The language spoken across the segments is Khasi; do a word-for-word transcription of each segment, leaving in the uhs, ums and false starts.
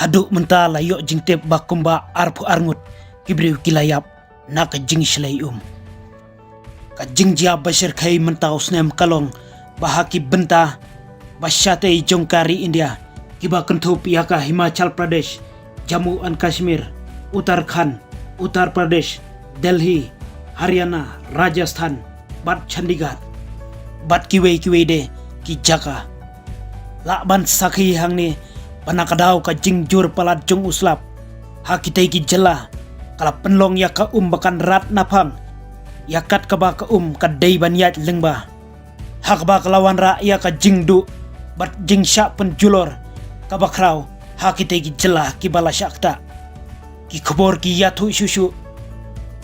Haduh mynta la ïoh jingtip ba kumba arphew arngut ki briew ki la ïap na ka jingshlei um. Ka jingjia ba shyrkhei mynta u snem ka long ba ha ki bynta ba shatei jong ka ri India, kiba kynthup ïa ka Himachal Pradesh, Jammu and Kashmir, Uttarakhand, Uttar Pradesh, Delhi, Haryana, Rajasthan, bad Chandigarh, bad kiwei kiwei de ki jaka. Lah ban sakhi hangne ba na ka daw ka jingjur palat jong u slap, ha kitei ki jylla ka la pynlong ïa ka um ba kan rat naphang, ïa kat kaba ka um ka dei ban ïaid lyngba. Ha kaba ka la wanrah ïa ka jingduh bad jingshah pynjulor kaba khraw ha kitei ki jylla kiba la shah ktah. Ki khubor ki ïathuh shuh shuh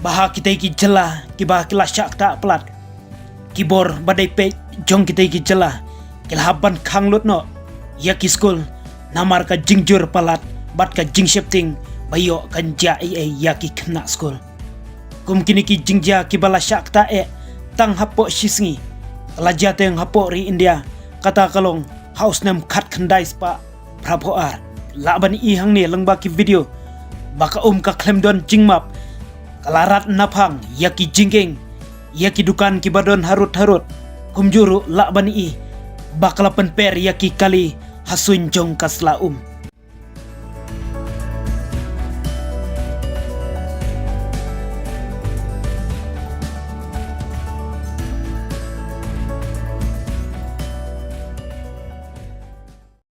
ba ha kitei ki jylla kiba ki la shah ktah palat, ki bor ba dei peit jong kitei ki jylla ki la hap ban khang lut noh ïa ki skul namar ka jingjur palat bad ka jingsheptieng ba ïoh kan jia ei ei ïa ki khynnah skul. Kum kine ki jingjia kiba la shah ktah eh tang hapoh shisngi, ka la jia teng hapoh ri India, kata ka long ha u snem khatkhyndai spah phraphew ar. Lah ban i hangne lyngba ki video ba ka um ka khlem don jingmap, ka la rat naphang ïa ki jingkieng, ïa ki dukan kiba don harud harud. Kumjuh ruh lah ban i ba ka la pynper ïa ki kali ha suiñ jong ka sla um.